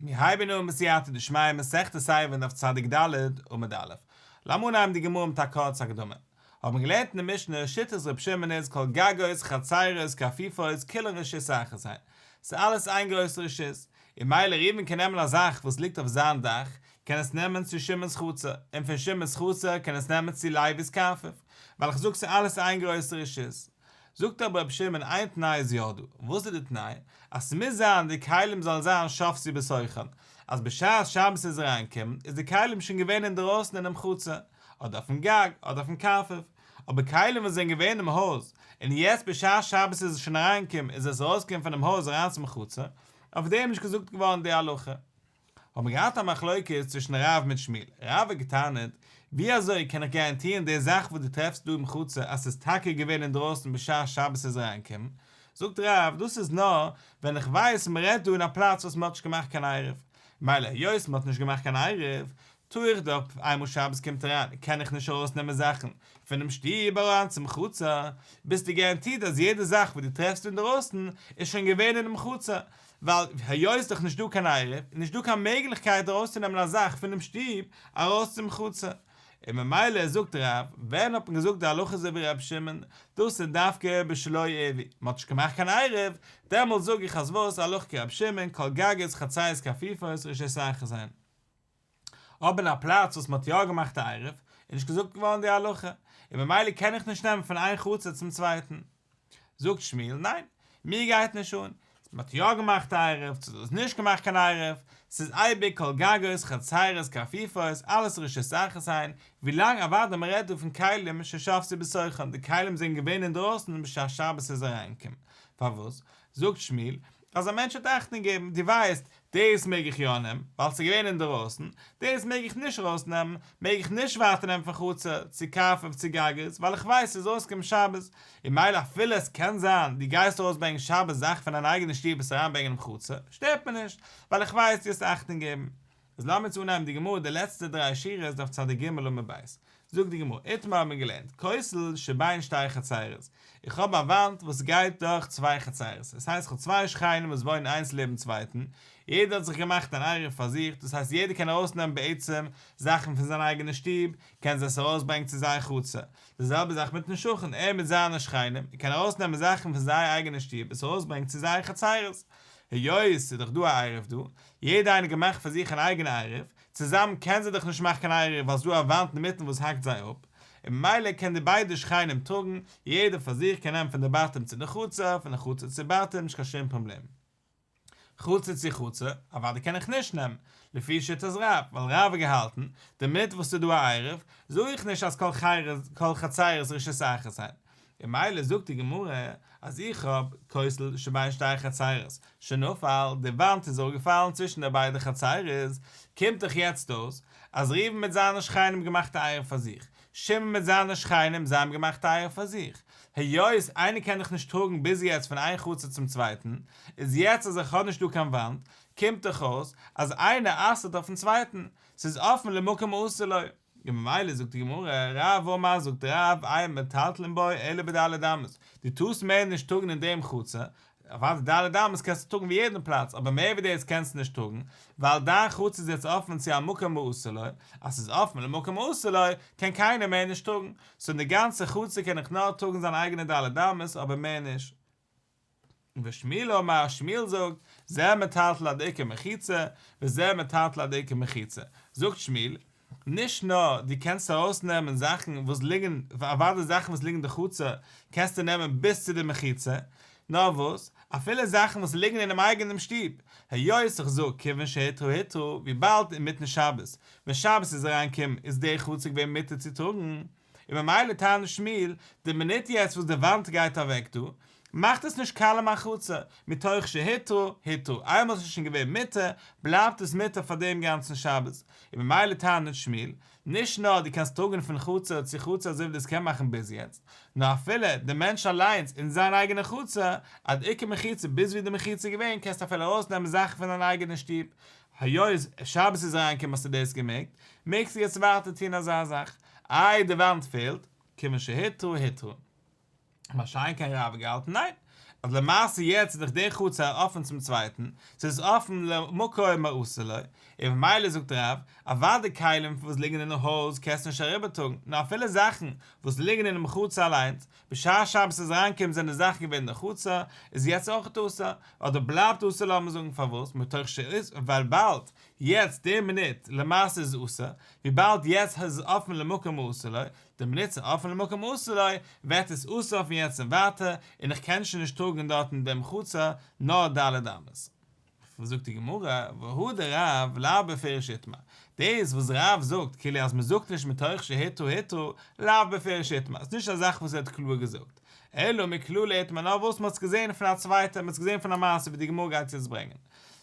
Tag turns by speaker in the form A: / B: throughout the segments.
A: מיר הייבן אן בסייעתא דשמיא מסכת עירובין דף צדיק ד' עמוד א'. לאמיר אנהייבן די גמרא מיט א קורצע הקדמה. האבן מיר געלערנט אין די משנה שיטת ר' שמעון איז כל גגות חצרות קרפיפות כולן רשות אחת הן. ס'איז אלעס איין גרויסע רשות. און מילא ראובן קען נעמען א זאך וואס ליגט אויף זיין דאך, קען עס נעמען צו שמעון'ס חצר, און פון שמעון'ס חצר קען עס נעמען צו לוי'ס קרפף. ווייל איך זאג ס'איז אלעס איין גרויסע רשות. זאגט אבער רבי שמעון איין תנאי איז יא דא, וואס איז די תנאי? אז ס'מוז זיין די כלים זאלן זיין שבתו בתוכן, אז בשעת שבת איז אריינגעקומען איז די כלים שוין געווען אינדערויסן אינעם חצר, אדער אויפן גג, אדער אויפן קרפף, אבער כלים וואס זענען געווען אינעם הויז, און יעצט בשעת שבת איז עס שוין אריינגעקומען איז עס ארויסגעקומען פונעם הויז אריין צום חצר, אויף דעם איז נישט געזאגט געווארן די הלכה. האט מען געהאט א מחלוקת צווישן רב מיט שמואל, רב האט געטענה'ט, ווי אזוי קען איך גאראנטירן די זאך וואס דו טרעפסט דא אין חצר אז ס'איז טאקע געווען אינדרויסן בשעת שבת איז אריינגעקומען? זאגט רב, דאס איז נאר ווען איך ווייס מ'רעדט דא אין א פלאץ וואס מ'האט נישט געמאכט קיין עירוב, מילא היות מ'האט נישט געמאכט קיין עירוב, טאר איך דאך איינמאל שבת קומט אריין קען איך נישט ארויסנעמען זאכן פונעם שטוב אריין צום חצר, ביסטו גאראנטירט אז יעדע זאך וואס דו טרעפסט אינדרויסן איז שוין געווען אינעם חצר, ווייל היות איז דאך נישט דא קיין עירוב, איז נישט דא קיין מעגליכקייט ארויסצונעמען א זאך פונעם שטוב ארויס צום חצר. און ממילא זאגט רב, ווען האט מען געזאגט די הלכה אזוי ווי ר' שמעון, דאס איז דווקא בשלא עירבו, מען האט נישט געמאכט קיין עירוב, דעמאלט זאג איך אז וואס, הלכה כר' שמעון, כל גגות חצרות קרפיפות רשות אחת הן. אבער אין א פלאץ וואס מען האט יא געמאכט א עירוב, איז נישט געזאגט געווארן די הלכה, און ממילא קען איך נישט נעמען פון איין חצר צום צווייטן. זאגט שמואל, ניין, מיר גייט נישט אן, צו מען האט יא געמאכט א עירוב, צו דו האסט נישט געמאכט קיין עירוב, ס'איז אייביג כל גגות, חצרות, קרפיפות, אלעס רשות אחת הן, ווילאנג אוודאי מען רעדט דא פון כלים ששבתו בתוכן, די כלים זענען געווען אינדרויסן בשעת שבת איז אריינגעקומען. פארוואס? זאגט שמואל, אז א מענטש וועט אכטונג געבן, דו ווייסט, דאס מעג איך יא נעמען, ווייל ס'איז געווען אינדערויסן, דאס מעג איך נישט ארויסנעמען, מעג איך נישט ווייטער נעמען פון חצר צו קרפף צו גגות, ווייל איך ווייס ס'איז אויסגעקומען שבת, און מילא אפילו עס קען זיין דו גייסט ארויסברענגען שבת זאך פון דיין אייגענע שטוב עס אריינברענגען אין חצר, שטערט מיר נישט, ווייל איך ווייס דו וועסט אכטונג געבן. איז לאמיר יעצט אנהייבן די גמרא די לעצטע דריי שורות דף צדיק ג' עמוד ב'. זאגט די גמרא, איתמר האט מען געלערנט, כותל שבין שתי חצרות, איך האב א וואנט וואס גייט דורך צוויי חצרות, עס הייסט איך האב צוויי שכנים וואס וואוינען איינס לעבן צווייטן, יעדער האט זיך געמאכט אן עירוב פאר זיך, דאס הייסט יעדער קען ארויסנעמען בעצם זאכן פון זיין אייגענע שטוב, קען זיי עס ארויסברענגען צו זייער חצר, די זעלבע זאך מיטן שכן, ער מיט זיינע שכנים, ער קען ארויסנעמען זאכן פון זייער אייגענע שטוב עס ארויסברענגען צו זייער חצרות, היות ס'איז דאך דא א עירוב דא, יעדער איינער געמאכט פאר זיך אן אייגענע עירוב, צוזאמען קען זיי דאך נישט מאכן קיין עירוב ווייל ס'דא א וואנט אינמיטן וואס האקט זיי אפ, און ממילא קען די ביידע שכנים טראגן, יעדער פאר זיך קען נעמען פון די בתים צו די חצר, פון די חצר צו בתים, נישט קיין שום פראבלעם. חצר צו חצר, אוודאי קען איך נישט נעמען, לפי שיטת רב, ווייל רב האט געהאלטן, דערמיט וואס ס'איז דא א עירוב, זאג איך נישט אז כל חצרות רשות אחת הן. און מילא זאגט די גמרא אז איך האב כותל שבין שתי חצרות שנפל, די וואנט איז אפגעפאלן צווישן די ביידע חצרות, קומט דאך יעצט אויס אז ראובן מיט זיינע שכנים געמאכט א עירוב פאר זיך, שמעון מיט זיינע שכנים זיי האבן געמאכט א עירוב פאר זיך, היות איינער קען דאך נישט טראגן ביז יעצט פון איין חצר צום צווייטן, איז יעצט אז איך האב נישט דא קיין וואנט, קומט דאך אויס אז איינער אסר'ט אויפן צווייטן, ס'איז אפן למקום האסור לו. און ממילא זאגט די גמרא, רב אמר זאגט רב, אין מטלטלין בו אלא בד' אמות, דו טארסט מער נישט טראגן אין דעם חצר, אוודאי ד' אמות קענסטו טראגן ווי יעדן פלאץ, אבער מער ווי דאס קענסטו נישט טראגן, ווייל דיין חצר איז יעצט אפן צו א מקום האסור לו, אז ס'איז אפן למקום האסור לו, קען קיינער מער נישט טראגן, סאו אין די גאנצע חצר קען איך נאר טראגן זיין אייגענע ד' אמות אבער מער נישט. ושמואל אמר, שמואל זאגט, זה מטלטל עד עיקר מחיצה, וזה מטלטל עד עיקר מחיצה. זאגט שמואל, נישט נאר דו קענסט ארויסנעמען זאכן וואס ליגן, אוודאי זאכן וואס ליגן אין די חצר קענסטו נעמען ביז צו די מחיצה, נאר וואס, אפילו זאכן וואס ליגן אינעם אייגענעם שטוב, היות איך זאג כיוון שהותרה הותרה, וויבאלד אינמיטן שבת, ווען שבת איז אריינגעקומען איז די חצר געווען מותר צו טראגן, און ממילא טענה'ט שמואל, די מינוט יעצט וואס די וואנט גייט אוועק דא, מאכט עס נישט קאליע מיין חצר, מתוך שהותרה, הותרה, איינמאל עס איז שוין געווען מותר, בלייבט עס מותר פאר דעם גאנצן שבת, און ממילא טענה'ט שמואל, נישט נאר דו קענסט טראגן פון חצר צו חצר אזוי ווי דו עס קען מאכן ביז יעצט, נאר אפילו די מענטש אליינס אין זיין אייגענע חצר, עד עיקר מחיצה ביז ווי די מחיצה איז געווען קענסטו אפילו ארויסנעמען זאכן פון דיין אייגענע שטוב, היות שבת איז אריינגעקומען האסטו דאס געמעגט, מעגסטו יעצט ווייטער טון אזא זאך. איי די וואנט פעלט, כיוון שהותרה הותרה. מה שאין כן רב האט געהאלטן ניין. אז למעשה יעצט איז דאך דער חצר אפן צום צווייטן, ס'איז אפן למקום האסור לו, און ממילא זאגט רב, אוודאי כלים וואס ליגן אינעם הויז קענסטו נישט אריבערטראגן, נאר אפילו זאכן וואס ליגן אינעם חצר אליינס, בשעת שבת איז אריינגעקומען זענען די זאכן געווען אין די חצר, איז יעצט אויך אסור, אדער בלייבט אסור לאמיר זאגן פארוואס, מתוך ש ווייל באלד יעצט די מינוט למעשה איז אסור, וויבאלד יעצט איז עס אפן למקום האסור לו, די מינוט ס'איז אפן למקום האסור לו, ווערט עס אסור פון יעצט און ווייטער, און איך קען שוין נישט טראגן דארט אין דעם חצר נאר ד' אמות. זאגט די גמרא, והא דרב לאו בפירוש איתמר, דאס וואס רב זאגט כאילו אז מ'זאגט נישט מתוך שהותרה הותרה, לאו בפירוש איתמר, ס'איז נישט א זאך וואס ער האט קלאר געזאגט, אלא מכללא איתמר נאר וואס מ'האט עס געזען פון א צווייטע, מ'האט עס געזען פון א מעשה ווי די גמרא גייט יעצט ברענגען.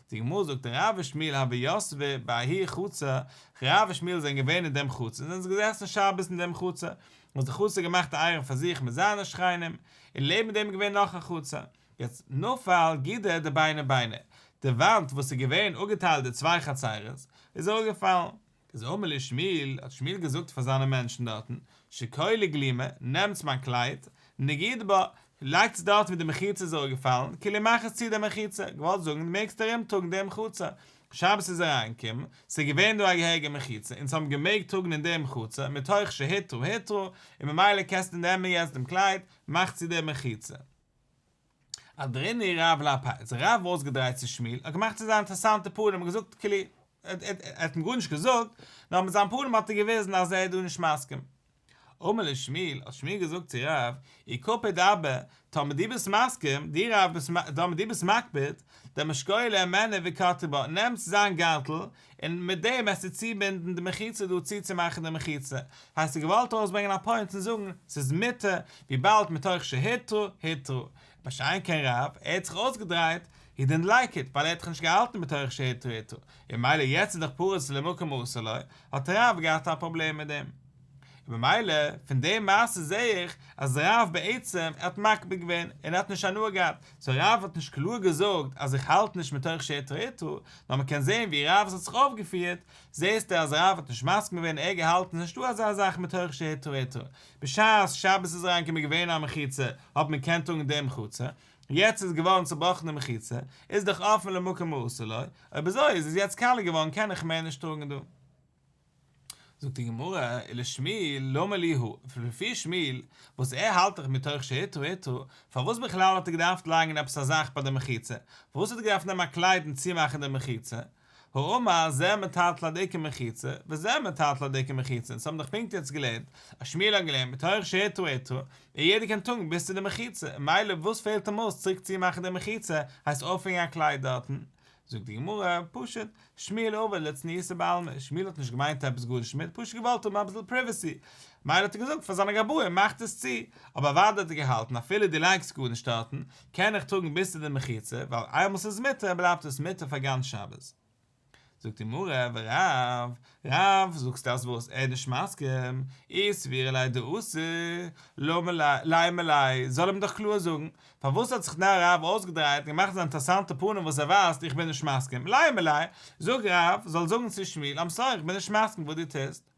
A: די גמרא זאגט רב ושמואל הוו יתבי בההוא חצר, רב ושמואל זענען געווען אין דעם חצר און זענען געזעסן שבת אין דעם חצר, וואס די חצר געמאכט א עירוב פאר זיך מיט זיינע שכנים, און לעבן דעם איז געווען נאך א חצר. יעצט נפל גידא דביני ביני, די וואנט וואס איז געווען אפגעטיילט די צוויי חצרות, איז אראפגעפאלן. איז אמר להו שמואל, האט שמואל געזאגט פאר זיינע מענטשן דארטן, שקולו גלימא, נעמטס מיין קלייד, נגידו בה, לייגטס דארט ווי די מחיצה איז אראפגעפאלן, כאילו מאך עס צו די מחיצה, געוואלט זאגן דו מעגסט ארום טראגן דעם חצר, שבת איז אריינגעקומען, ס'איז געווען דא א געהעריגע מחיצה, אונז האבן געמעגט טראגן אין דעם חצר, מתוך שהותרה הותרה, און ממילא קענסטו נעמען יעצט דעם קלייד, מאך צו די מחיצה. אהדרינהו רב לאפיה, האט זיך רב אויסגעדרייט צו שמואל, האט געמאכט צו זיין אינטערעסאנטע פנים און געזאגט כאילו, ער האט אים גארנישט געזאגט, נאר מיט זיין פנים האט ער געוויזן אז ער איז דא נישט מסכים. אמר ליה שמואל, האט שמואל געזאגט צו רב, אי קפיד אבא, טאמער דו ביסט מסכים, דו רב ביסט, טאמער דו ביסט מקפיד, דען משקוליה הימנו וקטרי בה, נעמסט זיין גארטל, און מיט דעם וועסטו צובינדן די מחיצה דא צוצומאכן די מחיצה, הייסט ער געוואלט ארויסברענגען א point און זאגן ס'איז מותר וויבאלד מתוך שהותרה הותרה, מה שאין כן רב, ער האט זיך אויסגעדרייט, he didn't like it, ווייל ער האט דאך נישט געהאלטן מתוך שהותרה הותרה, און ממילא יעצט איז דאך פרוץ למקום האסור לו, האט רב געהאט א פראבלעם מיט דעם. און ממילא פון די מעשה זעה איך אז רב בעצם ער האט מקפיד געווען און ער האט נישט הנאה געהאט, so רב האט נישט קלאר געזאגט אז איך האלט נישט מתוך שהותרה הותרה, נאר מען קען זעהן ווי רב האט זיך אויפגעפירט, זעהסטו אז רב האט נישט מסכים געווען ער געהאלטן ס'נישטא אזא זאך מתוך שהותרה הותרה, בשעת שבת איז אריינגעקומען געווען א מחיצה האט מען געקענט טראגן דעם חצר, יעצט איז געווארן צובראכן די מחיצה, איז דאך אפן למקום האסור לו, אויב אזוי איז עס יעצט קאליע געווארן קען איך מער נישט טראגן דא. זאגט די גמרא, ולשמואל למה לי הא, לפי שמואל, וואס ער האלט דאך מתוך שהותרה הותרה, פארוואס בכלל האט ער געדארפט לייגן עפעס א זאך ביי די מחיצה? פארוואס האט ער געדארפט נעמען א קלייד און צומאכן די מחיצה? האמר זה מטלטל עד עיקר מחיצה, וזה מטלטל עד עיקר מחיצה, אונז האבן דאך פונקט יעצט געלערנט אז שמואל האט געלערנט מתוך שהותרה הותרה, און יעדער קען טראגן ביז צו די מחיצה, מילא וואס פעלט אים אויס צוריק צומאכן די מחיצה, הייסט אויפהענגען א קלייד דארטן? זאגט די גמרא, פשוט, שמואל עביד לצניעותא בעלמא, שמואל האט נישט געמיינט עפעס גארנישט מיט, פשוט געוואלט האבן אביסל privacy, מילא האט ער געזאגט פאר זיינע גבאים מאכט עס צו, אבער אוודאי האט ער געהאלטן אפילו דו לייגסט גארנישט דארטן, קען איך טראגן ביז צו די מחיצה, ווייל איינמאל ס'איז מותר בלייבט עס מותר פאר גאנץ שבת. זאגט די גמרא, ורב, רב, זאגסטו אז וואס? ער איז נישט מסכים, אי סבירא ליה דאסור, למה ליה, לימא ליה, זאל ער אים דאך קלאר זאגן, פארוואס האט זיך נאר רב אויסגעדרייט און געמאכט זיין אינטערעסאנטע פנים וואס ער ווייזט איך בין נישט מסכים, לימא ליה, זאג רב זאל זאגן צו שמואל I'm sorry איך בין נישט מסכים וואס דו טוסט.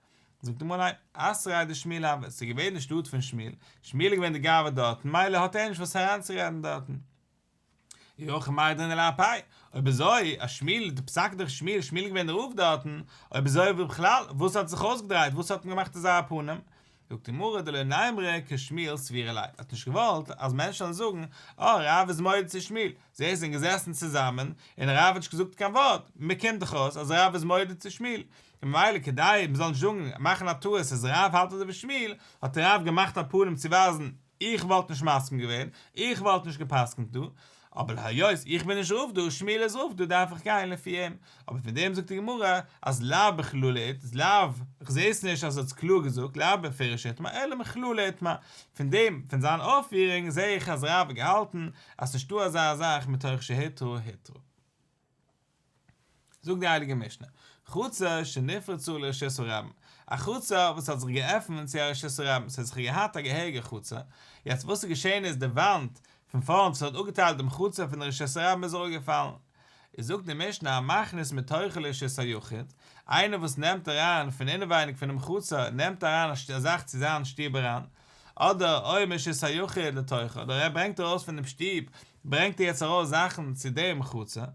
A: זאגט די גמרא ניין, אתריה דשמואל הוה, ס'איז געווען די שטאט פון שמואל, שמואל איז געווען די גאב"ד דארטן, מילא האט ער נישט וואס אריינצורעדן דארטן. אי הכי מאי אהדרינהו לאפיה, אויב אזוי אז שמואל, די פסק דורך שמואל, שמואל איז געווען די רב דארטן, אויב אזוי ווי בכלל, וואס האט זיך אויסגעדרייט, וואס האט מען געמאכט אזא פנים? זאגט די גמרא דלא נימרו כשמואל סבירא ליה, האט נישט געוואלט אז מענטשן זאלן זאגן, אה, רב איז מודה צו שמואל, זיי זענען געזעסן צוזאמען, און רב האט נישט געזאגט קיין ווארט, מיר קומט דאך אויס אז רב איז מודה צו שמואל, און ממילא כדי מען זאל נישט זאגן, מאכן א טעות אז רב האלט אזוי ווי שמואל, האט רב געמאכט א פנים צו ווייזן, איך וואלט נישט מסכים געווען, איך וואלט נישט גע'פסק'נט דא, אבער היות איך בין נישט רב דא, שמואל איז רב דא דארף איך גיין לפי אים, אבער פון דעם זאגט די גמרא אז לאו בכללא איז לאו, איך זע עס נישט אז ער האט עס קלאר געזאגט, לאו בפירוש איתמר אלא מכללא איתמר, פון דעם, פון זיין אויפפירונג זע איך אז רב האט געהאלטן אז ס'נישטא אזא זאך מתוך שהותרה הותרה. זאגט די הייליגע משנה, חצר שנפרצה לרשות הרבים, א חצר וואס האט זיך געעפנט צו א רשות הרבים, ס'האט זיך געהאט א געהעריגע חצר, יעצט וואס איז געשען איז די וואנט פון פארנט וואס האט אפגעטיילט דעם חצר פון די רשות הרבים איז אראפגעפאלן, איז זאגט די משנה המכניס מתוכה לרשות היחיד, איינער וואס נעמט אריין פון אינעווייניג פונעם חצר נעמט אריין א זאך צו זיין שטוב אריין, אדער או מרשות היחיד לתוכה, אדער ער ברענגט ארויס פונעם שטוב, ברענגט ער יעצט ארויס זאכן צו דעם חצר,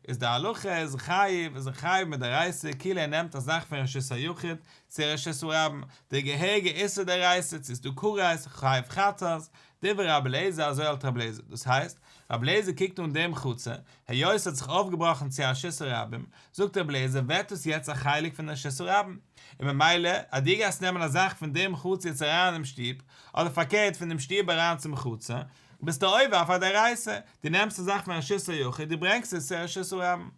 A: איז די הלכה איז חייב, איז ער חייב מדאורייתא כאילו ער נעמט א זאך פון רשות היחיד צו רשות הרבים, די געהעריגע איסור דאורייתא צו ס'איז דא כרת, חייב חטאת, דברי רבי אליעזר אזוי האלט רבי אליעזר, דאס הייסט, רבי אליעזר קוקט אן דעם חצר, היות עס האט זיך אויפגעבראכן צו א רשות הרבים, זאגט רבי אליעזר ווערט עס יעצט א חלק פון רשות הרבים, און ממילא אז דו גייסט נעמען א זאך פון דעם חצר יעצט אריין אינעם שטוב, אדער פארקערט פון דעם שטוב אריין צום חצר, ביסטו עובר אויף א דאורייתא, דו נעמסט א זאך פון רשות היחיד דו ברענגסט עס צו רשות הרבים.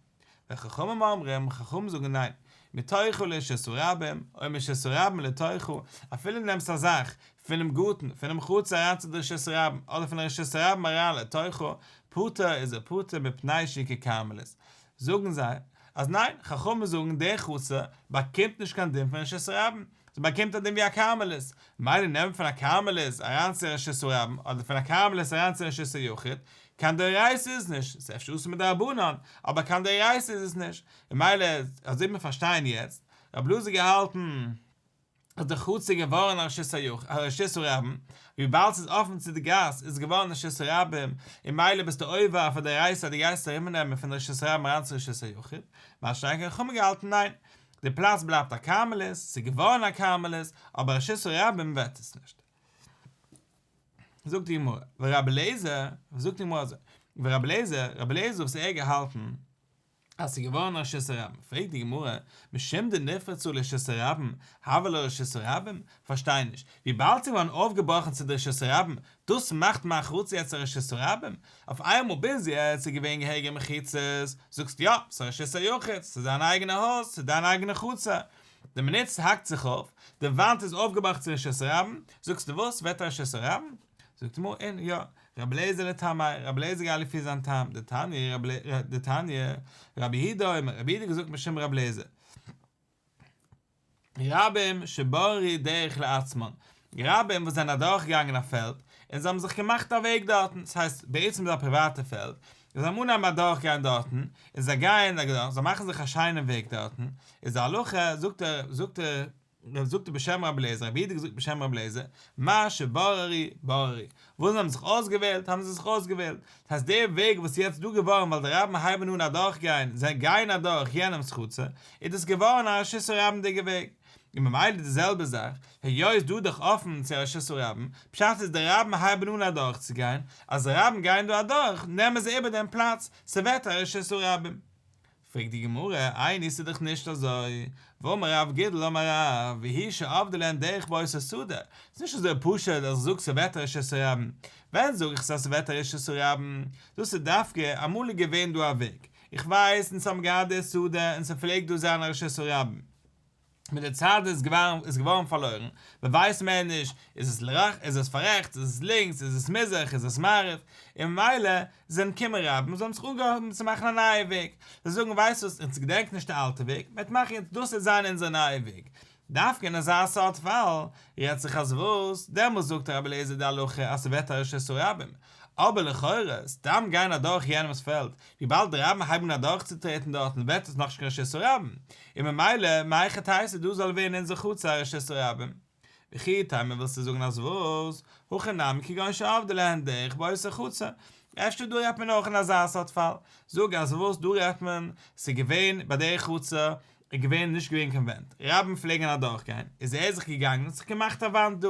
A: וחכמים אומרים, חכמים זאגן ניין, מתוכה לרשות הרבים, או מרשות הרבים לתוכה, אפילו דו נעמסט א זאך פונעם גארטן, פונעם חצר אריין צו די רשות הרבים, אדער פון רשות הרבים אריין לתוכה, פטור איז ער פטור מפני שהיא ככרמלית. זאגן זיי, אז ניין, חכמים זאגן דער חצר באקומט נישט קיין דין פון רשות הרבים, ס'באקומט א דין ווי א כרמלית, מילא נעמען פון א כרמלית אריין צו רשות הרבים, אדער פון א כרמלית אריין צו רשות היחיד, קיין דאורייתא איז נישט, ס'איז אפשר אסור מדרבנן, אבער קיין דאורייתא איז עס נישט, און מילא אזוי ווי מיר פארשטייען יעצט, רב אלעזר געהאלטן אז די חצר איז געווארן א רשות היחיד, א רשות הרבים, וויבאלד ס'איז אפן צו די גאס איז עס געווארן רשות הרבים, און מילא ביסטו עובר אויף א דאורייתא אז דו גייסט ארומנעמען פון רשות הרבים אריין צו רשות היחיד, מה שאין כן חכמים געהאלטן ניין, די פלאץ בלייבט א כרמלית, ס'איז געווארן א כרמלית, אבער רשות הרבים ווערט עס נישט. זאגט די גמרא, ורבי אליעזר, זאגט די גמרא אזוי, ורבי אליעזר, רבי אליעזר וואס ער האט געהאלטן אז ס'איז געווארן א רשות הרבים, פרעגט די גמרא, משום דנפרצה לרשות הרבים, הויא לה רשות הרבים? פארשטיי נישט, וויבאלד ס'איז געווארן אויפגעבראכן צו די רשות הרבים, דאס מאכט מיין חצר יעצט א רשות הרבים? אויף איינמאל ביז יעצט איז געווען געהעריגע מחיצות, זאגסט יא, ס'איז א רשות היחיד, ס'איז זיין אייגענע הויז, ס'איז דיין אייגענע חצר. די מינוט ס'האקט זיך אויף, די וואנט איז אויפגעבראכן צו רשות הרבים, זאגסטו וואס, ווערט א רשות הרבים? זאגט די גמרא, אין, יא, רבי אליעזר לטעמיה, רבי אליעזר גייט לפי זיין טעם, דתניא, דתניא, רבי יהודה אומר, רבי יהודה האט געזאגט משום רבי אליעזר. רבים שבררו דרך לעצמן, רבים וואס זענען אדורכגעגאנגען א פעלד, און זיי האבן זיך געמאכט א וועג דארטן, ס'הייסט, בעצם איז א פריוואטע פעלד, און זיי האבן אנגעהויבן אדורכגיין דארטן, און זיי גייען אדורך, זיי מאכן זיך א שיינעם וועג דארטן, איז די הלכה, זאגט ער, זאגט ער, זאגט ער בשם רבי אליעזר, רבי יהודה האט געזאגט בשם רבי אליעזר, מה שבררו, בררו, וואס זיי האבן זיך אויסגעוועלט, האבן זיי זיך אויסגעוועלט, דאס הייסט דער וועג וואס איז יעצט דא געווארן ווייל די רבים הייבן אן אדורכגיין, זיי גייען אדורך יענעמ'ס חצר, איז דאס געווארן א רשות הרבים'דיגע וועג. און ממילא די זעלבע זאך, היות דא דאך אפן צו א רשות הרבים, פשט איז די רבים הייבן אן אדורכצוגיין, אז די רבים גייען דא אדורך, נעמען זיי איבער דעם פלאץ, ס'ווערט א רשות הרבים. פרעגט די גמרא, איני ס'איז דאך נישט אזוי, והאמר רב גידל אמר רב, והוא שאבדה להן דרך באותה שדה, ס'איז נישט אזוי פשוט אז איך זאג ס'ווערט א רשות הרבים, ווען זאג איך אז ס'ווערט א רשות הרבים? דאס איז דווקא אמאל איז געווען דא א וועג, איך ווייס אונז האבן געהאט די שדה און ס'פלעגט דא זיין א רשות הרבים, מיט די צייט איז געווארן איז געווארן פארלוירן, מען ווייסט מער נישט איז עס לרעכ איז עס פאררעכטס איז עס לינקס איז עס מזרח איז עס מערב, און ממילא זענען געקומען רבים זיי האבן זיך אנגעהויבן צו מאכן א נייע וועג, זיי זאגן ווייסט וואס אונז געדענקט נישט די אלטע וועג, מען וועט מאכן יעצט דאס וועט זיין אונזער נייע וועג, דווקא אין אזא סארט פאל רעדט זיך אז וואס, דעמאלס זאגט רבי אליעזר די הלכה אז ס'ווערט א רשות הרבים, אבער לכאורה, סתם גיין אדורך יענעמ'ס פעלד, וויבאלד די רבים הייבן אן אדורכצוטרעטן דארטן ווערט עס נאכנישט קיין רשות הרבים, און ממילא מהיכי תיתי דא זאל ווערן אונזער חצר א רשות הרבים. וכי תימא ווילסטו זאגן אז וואס? הכא נמי כגון שאבדה להן דרך באותה חצר, אפשר דא רעדט מען אויך אין אזא סארט פאל, זאג אז וואס דא רעדט מען, ס'איז געווען ביי די חצר, איז געווען נישט געווען קיין ווענט, רבים פלעגן אדורך גיין, איז ער זיך געגאנגען און זיך געמאכט א וואנט דא,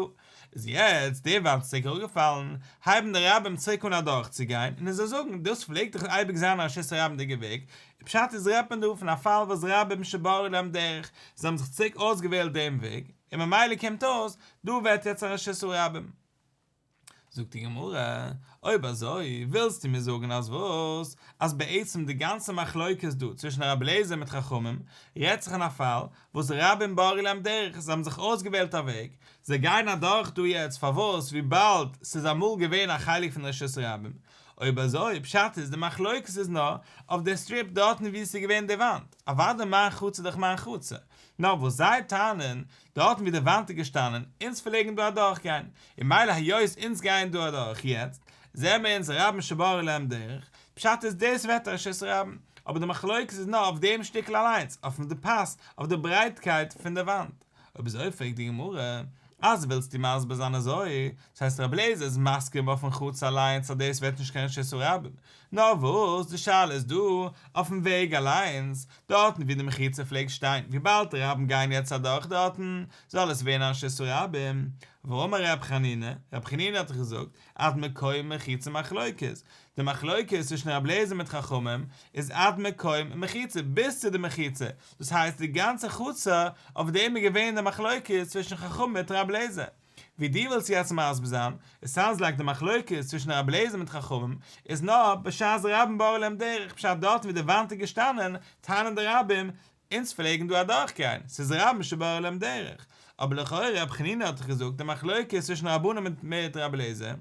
A: איז יעצט די וואנט איז צוריק אראפגעפאלן, הייבן די רבים צוריק אן אדורך צו גיין, און זיי זאגן, דאס פלעגט דאך אייביג זיין א רשות הרבים'דיגע וועג, פשט איז רעדט מען דא פון א פאל וואס רבים שבררו להם דרך, זיי האבן זיך צוריק אויסגעוועלט דעם וועג, און ממילא קומט אויס, דא ווערט יעצט א רשות הרבים. זאגט די גמרא, אויב אזוי ווילסטו מיר זאגן אז וואס? אז בעצם די גאנצע מחלוקת דא צווישן רבי אליעזר מיט חכמים רעדט זיך אין א פאל וואס רבים בררו להם דרך, זיי האבן זיך אויסגעוועלט א וועג, זיי גייען אדורך דא יעצט פארוואס וויבאלד ס'איז אמאל געווען א חלק פון רשות הרבים, אויב אזוי פשט איז די מחלוקת איז נאר אויף די strip דארטן וואו ס'איז געווען די וואנט, אוודאי מיין חצר איז דאך מיין חצר, נאר וואס זיי טענה'ן דארטן ווי די וואנט איז געשטאנען, אונז פלעגן דא אדורך גיין, און מילא היות אונז גייען דא אדורך יעצט, זעען מיר אונז רבים שבררו להם דרך, פשט איז דאס ווערט א רשות הרבים, אבער די מחלוקת איז נאר אויף דעם שטיקל אליינס, אויפן די פאס, אויף די ברייטקייט פון די וואנט. אויב אזוי פרעגט די גמרא, אז ווילסטו מסביר זיין אזוי, דאס הייסט רבי אליעזר איז מסכים אויפן חצר אליינס אז דאס ווערט נישט קיין רשות הרבים, נאר וואס די שאלה איז דא אויפן וועג אליינס, דארטן ווי די מחיצה פלעגט שטיין, וויבאלד די רבים גייען יעצט אדורך דארטן, זאל עס ווערן א רשות הרבים. ואמר ר' חנינא, ר' חנינא האט געזאגט, עד מקום מחיצה מחלוקת, די מחלוקת צווישן רבי אליעזר מיט חכמים איז עד מקום מחיצה, ביז צו די מחיצה, דאס הייסט די גאנצע חצר, אויף דעם איז געווען די מחלוקת צווישן חכמים מיט רבי אליעזר. ווי דו ווילסט יעצט מסביר זיין, עס sounds like די מחלוקת צווישן רבי אליעזר מיט חכמים איז נאר בשעת רבים בראו להם דרך, בשעת דארטן ווי די וואנט איז געשטאנען, טענה'ן די רבים, אונז פלעגן דא אדורכגיין, ס'איז רבים שבראו להם דרך. אבער לכאורה רבי חנינא האט דאך געזאגט די מחלוקת צווישן רבנן מיט רבי אליעזר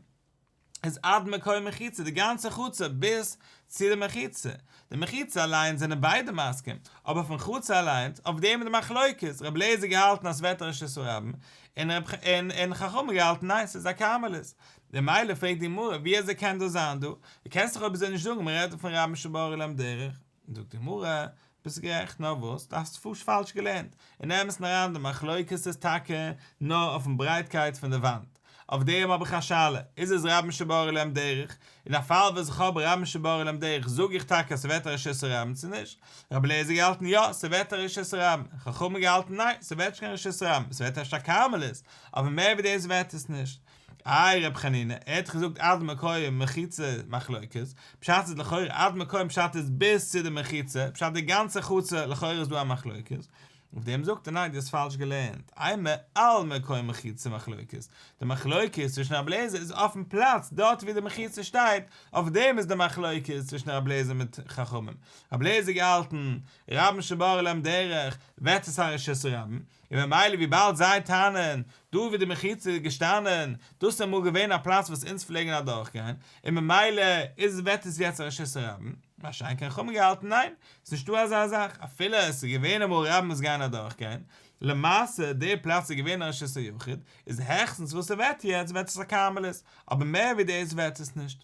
A: איז עד מקום מחיצה, די גאנצע חצר ביז צו די מחיצה. די מחיצה אליינס זענען ביידע מסכים, אבער פון חצר אליינס, אויף דעם איז די מחלוקת, רבי אליעזר געהאלטן אז ס'ווערט א רשות הרבים, און חכמים געהאלטן ניין ס'איז א כרמלית. ממילא פרעגט די גמרא ווי אזוי קען דאס זיין דא? דו קענסט דאך אויב אזוי נישט זאגן מ'רעדט דא פון רבים שבראו להם דרך. זאגט די גמרא, ביסט גערעכט, נאר וואס, דו האסט פשוט פאלש געלערנט, אין אמת'ן אריין די מחלוקת איז טאקע נאר אויפן ברייטקייט פון די וואנט, אויף דעם האב איך א שאלה, איז עס רבים שבראו להם דרך, אין א פאל וואס איך האב רבים שבראו להם דרך זאג איך טאקע אז ס'ווערט א רשות הרבים צו נישט? רבי אליעזר געהאלטן יא, ס'ווערט א רשות הרבים, חכמים געהאלטן ניין, ס'ווערט נישט קיין רשות הרבים, ס'ווערט אפשר א כרמלית, אבער מער ווי דאס ווערט עס נישט. איי ר' חנינא, ער האט דאך געזאגט עד מקום מחיצה מחלוקת, פשט איז לכאורה עד מקום פשט איז ביז צו די מחיצה, פשט די גאנצע חצר לכאורה איז דא א מחלוקת, אויף דעם זאגט ער ניין דו האסט פאלש געלערנט, אימא על מקום מחיצה מחלוקת, די מחלוקת צווישן רבי אליעזר איז אויפן פלאץ דארט ווי די מחיצה שטייט, אויף דעם איז די מחלוקת צווישן רבי אליעזר מיט חכמים, רבי אליעזר געהאלטן רבים שבראו להם דרך ווערט עס א רשות הרבים, און ממילא וויבאלד זיי טענה'ן, דא ווי די מחיצה איז געשטאנען, דאס איז אמאל געווען א פלאץ וואס אונז פלעגן אדורכגיין, און ממילא איז ווערט עס יעצט א רשות הרבים, מה שאין כן חכמים געהאלטן ניין, ס'איז נישטא אזא זאך, אפילו עס איז געווען אמאל רבים וואס גייען אדורכגיין, למעשה די פלאץ איז געווען א רשות היחיד, איז העכסטנס וואס ס'ווערט יעצט ווערט עס א כרמלית, אבער מער ווי דאס ווערט עס נישט.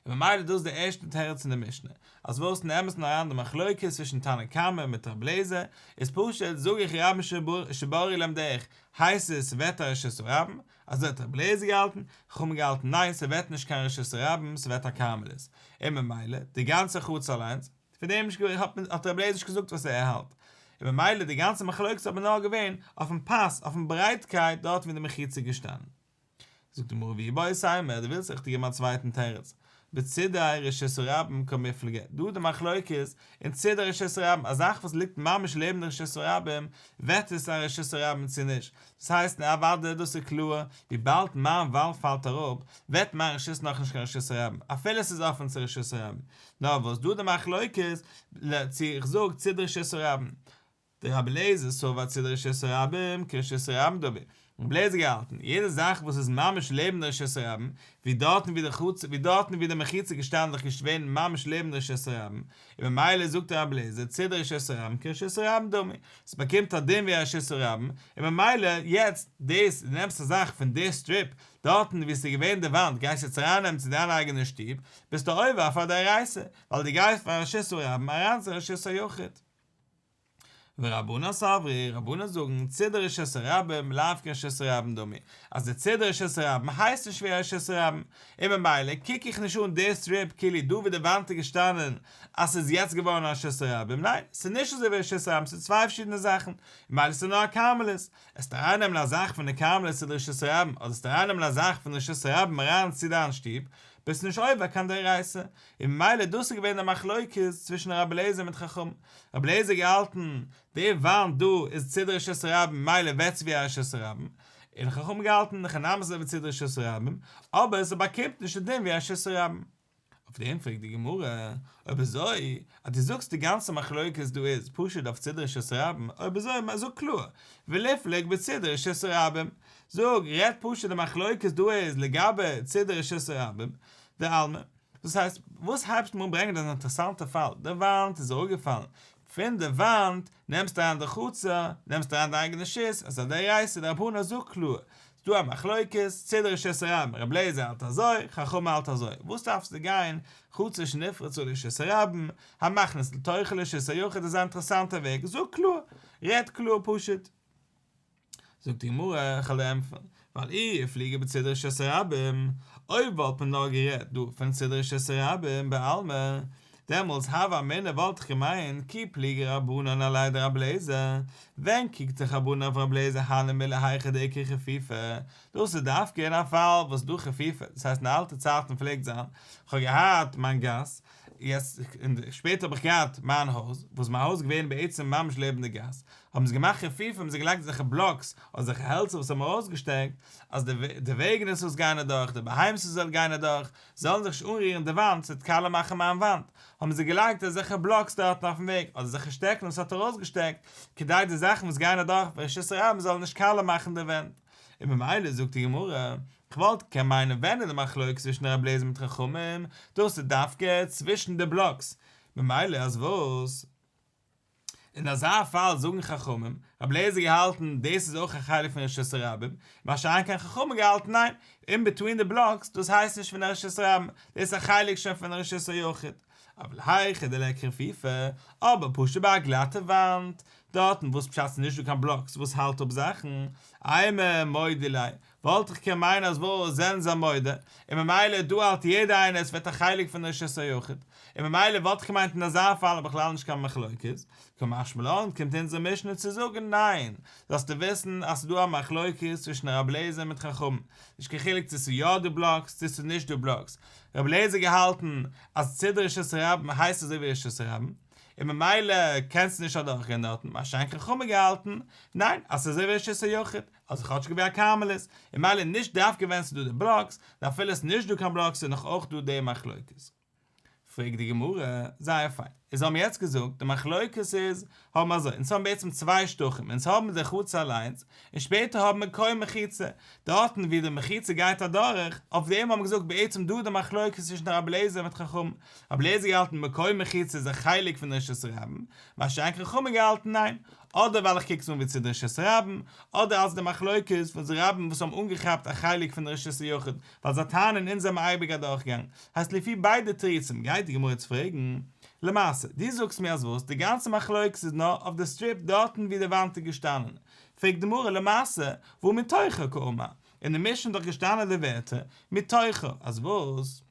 A: און ממילא דאס איז די ערשטע תירוץ אין די משנה, אז וואס אין אמת'ן אריין די מחלוקת צווישן תנא קמא מיט רבי אליעזר, איז פשוט, זאג איך רבים שבראו להם דרך, הייסט עס ס'ווערט א רשות הרבים, אזוי האט רבי אליעזר געהאלטן, חכמים געהאלטן ניין ס'ווערט נישט קיין רשות הרבים ס'ווערט א כרמלית, און ממילא די גאנצע חצר אליינס, פון דעם האט רבי אליעזר נישט געזאגט וואס ער האלט, און ממילא די גאנצע מחלוקת איז אבער נאר געווען אויפן פאס, אויפן ברייטקייט דארט ווי די מחיצה איז געשטאנען. זאגט די גמרא ואיבעית אימא, דו ווילסט איך דיר געבן א צווייטן תירוץ, בצידי רשות הרבים קמיפלגי, דא די מחלוקת אין צידי רשות הרבים, א זאך וואס ליגט ממש לעבן די רשות הרבים, ווערט עס א רשות הרבים צו נישט, דאס הייסט און אוודאי דאס איז קלאר, וויבאלד מיין וואנט פאלט אראפ, ווערט מיין רשות נאכנישט קיין רשות הרבים, אפילו עס איז אפען צו רשות הרבים, נאר וואס דא די מחלוקת, צו איך זאג צידי רשות הרבים, דרבי אליעזר סבר צידי רשות הרבים כרשות הרבים דמי, רבי אליעזר געהאלטן, יעדע זאך וואס איז ממש לעבן די רשות הרבים, ווי דארטן ווי די חצר, ווי דארטן ווי די מחיצה געשטאנען דאך געווען ממש לעבן די רשות הרבים, און ממילא זאגט רבי אליעזר צידי רשות הרבים כרשות הרבים דמי, עס באקומט א דין ווי א רשות הרבים, און ממילא יעצט דאס, דו נעמסט א זאך פון די strip, דארטן ווי עס איז געווען די וואנט גייסט יעצט ארייננעמען צו דיין אייגענע שטוב, ביסטו עובר אויף א דאורייתא, ווייל דו גייסט פון רשות הרבים אריין צו רשות היחיד. ורבנן סברי, רבנן זאגן, צידי רשות הרבים, לאו כרשות הרבים דמי, אז די צידי רשות הרבים הייסט נישט ווי א רשות הרבים, און ממילא קוק איך נישט אן די strip כאילו דא ווי די וואנט איז געשטאנען אז ס'איז יעצט געווארן א רשות הרבים, ניין, ס'איז נישט אזוי ווי רשות הרבים, ס'איז צוויי פארשידענע זאכן, און ממילא ס'איז נאר א כרמלית. עסט ארייננעמען א זאך פון די כרמלית צו די רשות הרבים, אדער עסט ארייננעמען א זאך פון די רשות הרבים אריין צו דיין שטוב, ביסט נישט עובר קיין דאורייתא, און ממילא דאס איז געווען די מחלוקת צווישן רבי אליעזר מיט חכמים, רבי אליעזר געהאלטן די וואנט דא איז צידי רשות הרבים ממילא ווערט עס ווי א רשות הרבים, און חכמים געהאלטן הכי נמי ס'איז ווי צידי רשות הרבים, אבער ס'באקומט נישט די דין ווי א רשות הרבים. אויף דעם פרעגט די גמרא, אויב אזוי אז דו זאגסט די גאנצע מחלוקת דא איז פשוט אויף צידי רשות הרבים, אויב אזוי זאג קלאר, וליפלוג בצידי רשות הרבים, זאג, רעד פשוט די מחלוקת דא איז לגבי צידי רשות הרבים, דעלמא. דאס הייסט, וואס הייבסט מיר אן ברענגען דאס אינטערעסאנטע פאל, די וואנט איז אראפגעפאלן, פון די וואנט נעמסטו אריין די חצר, נעמסטו אריין די אייגענע רשות, עס איז א דאורייתא, די רבנן זאגט קלאר, ס'איז דא א מחלוקת, צידי רשות הרבים, רבי אליעזר האלט אזוי, חכמים האלט אזוי, וואס דארפסטו גיין, חצר שנפרצה לרשות הרבים, המכניס לתוכה לרשות היחיד איז א אינטערעסאנטע וועג, זאג קלאר, רעד קלאר פשוט. זאגט די גמרא, איך וועל דיר ענטפערן, ווייל אי איפליגו בצידי רשות הרבים, אויב וואלט מען נאר גערעדט דא פון צידי רשות הרבים בעלמא, דעמאלטס הוה אמינא וואלט איך געמיינט כי פליגי רבנן עליה דרבי אליעזר, ווען קריגט זיך רבנן אויף רבי אליעזר הני מילי היכא דאיכא חפיפה, דאס איז דווקא אין א פאל וואס דא חפיפה, דאס הייסט אין אלטע צייטן פלעגט זיין, כ'האב געהאט מיין גאס, יעצט און שפעטער האב איך געהאט מיין הויז, וואס מיין הויז איז געווען בעצם ממש לעבן די גאס, האבן זיי געמאכט חפיפה האבן זיי געלייגט אזעלכע בלאקס אדער אזעלכע העלצער וואס האבן ארויסגעשטעקט אז די וועגענעס וואס גייען אדורך, די בהמות וואס זאלן גיין אדורך, זאלן זיך נישט אנרירן די וואנט, ס'וועט קאלע מאכן מיין וואנט, האבן זיי געלייגט אזעלכע בלאקס דארטן אויפן וועג, אדער אזעלכע שטעקן וואס האט ארויסגעשטעקט, כדי די זאכן וואס גייען אדורך ברשות הרבים זאלן נישט קאלע מאכן די ווענט. און ממילא זאגט די גמרא, כ'וואלט געקענט מיינען ווען איז די מחלוקת צווישן רבי אליעזר מיט חכמים, דאס איז דווקא צווישן די בלאקס, ממילא אז וואס? אין אזא פאל זאגן חכמים, רבי אליעזר געהאלטן דאס איז אויך א חלק פון רשות הרבים, מה שאין כן חכמים געהאלטן ניין, אין between די בלאקס, דאס הייסט נישט פון רשות הרבים, דאס איז א חלק שוין פון רשות היחיד. אבל היכא דליכא חפיפה, אבער פשוט ביי א גלאטע וואנט, דארטן וואס פשט ס'איז נישט דא קיין בלאקס וואס האלט אפ זאכן, אימא מודו ליה, וואלט איך קען מיינען אז וואס זענען זיי מודה, און ממילא דא האלט יעדער איינער עס ווערט א חלק פון רשות היחיד, און ממילא וואלט איך געמיינט אין אזא פאל איז בכלל נישט קיין מחלוקת, קא משמע לן קומט אונזער משנה צו זאגן ניין, זאלסטו וויסן אז ס'איז דא א מחלוקת צווישן רבי אליעזר מיט חכמים, נישט קיין חילוק צו ס'איז יא דא בלאקס צו ס'איז נישט דא בלאקס, רבי אליעזר געהאלטן אז צידי רשות הרבים הייסט אזוי ווי רשות הרבים, און ממילא קענסטו נישט אדורכגיין דארטן, מה שאין כן חכמים געהאלטן, ניין, אז ס'איז אזוי ווי רשות היחיד, אז כאטש ווי א כרמלית, און ממילא נישט דווקא ווען ס'איז דא די בלאקס, נאר אפילו ס'איז נישט דא קיין בלאקס איז נאך אויך דא די מחלוקת. פרעגט די גמרא, זייער פיין, איז האבן מיר יעצט געזאגט, די מחלוקת איז, האבן מיר אזוי, אונז האבן בעצם צוויי שטחים, אונז האבן די חצר אליינס, און שפעטער האבן מיר מקום מחיצה, דארטן ווי די מחיצה גייט אדורך, אויף דעם האבן מיר געזאגט בעצם דא די מחלוקת צווישן רבי אליעזר מיט חכמים, רבי אליעזר געהאלטן מקום מחיצה איז א חלק פון רשות הרבים, מה שאין כן חכמים געהאלטן ניין, אדער ווייל איך קוק עס אן ווי צידי רשות הרבים, אדער אלס די מחלוקת פון די רבים וואס האבן אנגעכאפט א חלק פון רשות היחיד, ווייל זיי טענה'ן אונז זעמער אייביג אדורכגעגאנגען, הייסט לפי ביידע תירוצים גייט די גמרא יעצט פרעגן, למעשה, דו זאגסט מיר אז וואס, די גאנצע מחלוקת איז נאר אויף די strip דארטן ווי די וואנט איז געשטאנען, פרעגט די גמרא למעשה, והא מתוכה קאמר, אין די משנה איז דאך געשטאנען די ווערטער, מתוכה, אז וואס?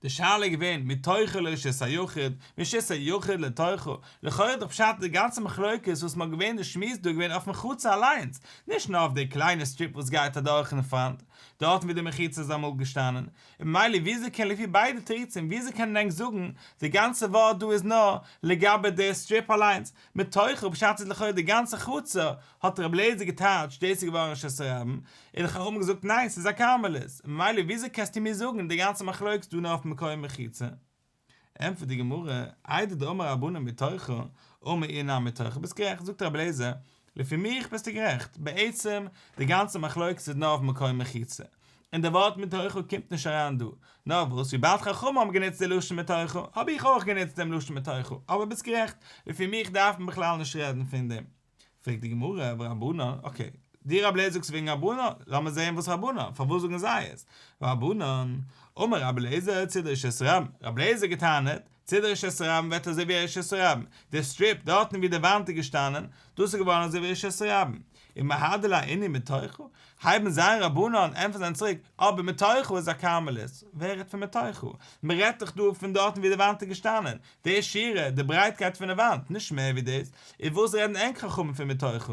A: די שאלה איז געווען מתוכה לרשות היחיד, מרשות היחיד לתוכה, לכאורה איז דאך פשט די גאנצע מחלוקת וואס מ'האט געווען די שמועס דא געווען אויפן חצר אליינס, נישט נאר אויף די קליינע strip וואס גייט אדורך אין פראנט, דארטן ווי די מחיצה איז אמאל געשטאנען, און ממילא וויאזוי קען לפי ביידע תירוצים וויאזוי קענען ענק זאגן די גאנצע ווארט דא איז נאר לגבי די strip אליינס, מתוכה פשט איז לכאורה די גאנצע חצר האט רבי אליעזר געטייטשט דאס איז געווארן רשות הרבים, און די חכמים געזאגט ניין ס'איז א כרמלית, ממילא וויאזוי קענסטו מיר זאגן די גאנצע מחלוקת דא נאר אויף מקום מחיצה? ענטפערט די גמרא, איידי דאמר רבנן מתוכה, אמר איהו נמי מתוכה, ביסט גערעכט, זאגט רבי אליעזר, לפי מיך ביסטו גערעכט, בעצם די גאנצע מחלוקת איז נאר אויף מקום מחיצה, און די ווארט מתוכה קומט נישט אריין דא, נאר וואס וויבאלד חכמים האבן גענוצט די לשון מתוכה, האב איך אויך גענוצט דעם לשון מתוכה, אבער ביסט גערעכט, לפי מיך דארף מען בכלל נישט רעדן פון דעם. פרעגט די גמרא, ורבנן, okay, דו רבי אליעזר זאגסט וועגן רבנן, לאמיר זעהן וואס רבנן, פארוואס זאגן זיי עס? ורבנן, אמר רבי אליעזר צידי רשות הרבים, רבי אליעזר געטענה'ט, צידי רשות הרבים ווערט אזוי ווי רשות הרבים, די strip דארטן ווי די וואנט איז געשטאנען, דאס איז געווארן אזוי ווי רשות הרבים. און מהדר ליה אינהו מתוכה, הייבן זיי אן רבנן ענטפערן זיי צוריק, אבער מתוכה איז א כרמלית, ווער רעדט פון מתוכה? מען רעדט דאך דא פון דארטן ווי די וואנט איז געשטאנען, די שורה, די ברייטקייט פון די וואנט, נישט מער ווי דאס, איז וואס רעדן ענק חכמים פון מתוכה?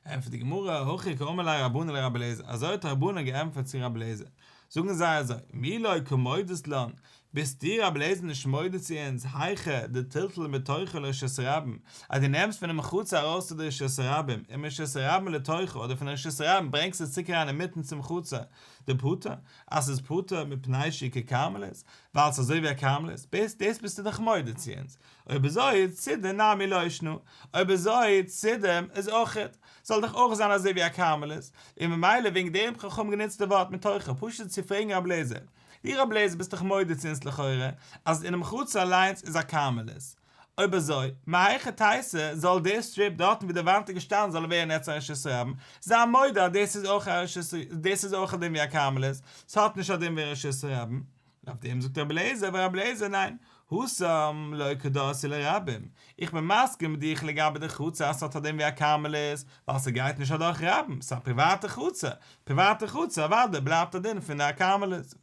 A: ענטפערט די גמרא, הכי קאמר ליה רבנן לרבי אליעזר, אזוי האט רבנן געענטפערט צו רבי אליעזר, זאגן זיי אזוי, מי לא קא מודית לן, ביסט דו רבי אליעזר נישט מודה צו אונז, היכא דטלטול מתוכה לרשות הרבים, אז דו נעמסט פונעם חצר ארויס צו די רשות הרבים, און מרשות הרבים לתוכה, אדער פון רשות הרבים ברענגסטו עס צוריק אריין אינמיטן צום חצר, דפטור, אז ס'איז פטור מפני שהוא ככרמלית, ווייל ס'איז אזוי ווי א כרמלית, דאס ביסטו דאך מודה צו אונז, אויב אזוי צידי נמי לא שנא, אויב אזוי צידים איז אויכעט, זאל דאך אויך זיין אזוי ווי א כרמלית, און ממילא וועגן דעם האבן חכמים גענוצט די ווארט מתוכה פשוט צו פרעגן רבי אליעזר, דו רבי אליעזר ביסט דאך מודה צו אונז לכאורה אז אינעם חצר אליינס איז א כרמלית, אויב אזוי, מהיכא תיתי זאל דער strip דארטן ווי די וואנט איז געשטאנען זאל ווערן יעצט א רשות הרבים, זיי מודה אז דאס איז אויך א רשות, דאס איז אויך א דין ווי א כרמלית, ס'האט נישט א דין ווי רשות הרבים. אויף דעם זאגט רבי אליעזר ורבי אליעזר ניין, התם לא קא דרסי לרבים, איך בין מסכים מיט דיך לגבי די חצר אז ס'האט א דין ווי א כרמלית, ווייל ס'גייט נישט אדורך רבים, ס'איז א פריוואטע חצר, פריוואטע חצר אוודאי בלייבט א דין פון א כרמלית.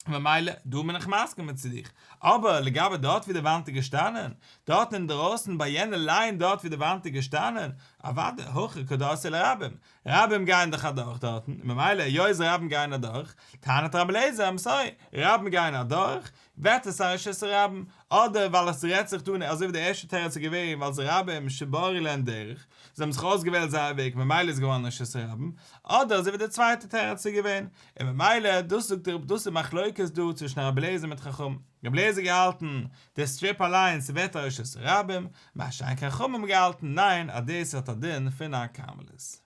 A: ממילא דא בין איך מסכים מיט צו דיך, אבער לגבי דארט ווי די וואנט איז געשטאנען, דארטן אינדערויסן ביי יענע line דארט ווי די וואנט איז געשטאנען, אוודאי הכא קא דרסי לרבים, רבים גייען דאך אדורך דארטן, ממילא היות רבים גייען אדורך, טענה'ט רבי אליעזר, I'm sorry, רבים גייען אדורך, ווערט עס א רשות הרבים, אדער ווייל עס רעדט זיך דא אזוי ווי די ערשטע תירוץ איז געווען ווייל ס'איז רבים שבחרו להן דרך, זיי האבן זיך אויסגעוועלט זייער וועג ממילא איז געווארן רשות הרבים, אדער אזוי ווי די צווייטע תירוץ איז געווען, און ממילא דאס זאגט דער דאס איז מחלוקת דא צווישן רבי אליעזר מיט חכמים, רבי אליעזר געהאלטן די strip אליינס ווערט א רשות הרבים, מה שאין כן חכמים געהאלטן ניין אז דאס האט א דין פון א כרמלית.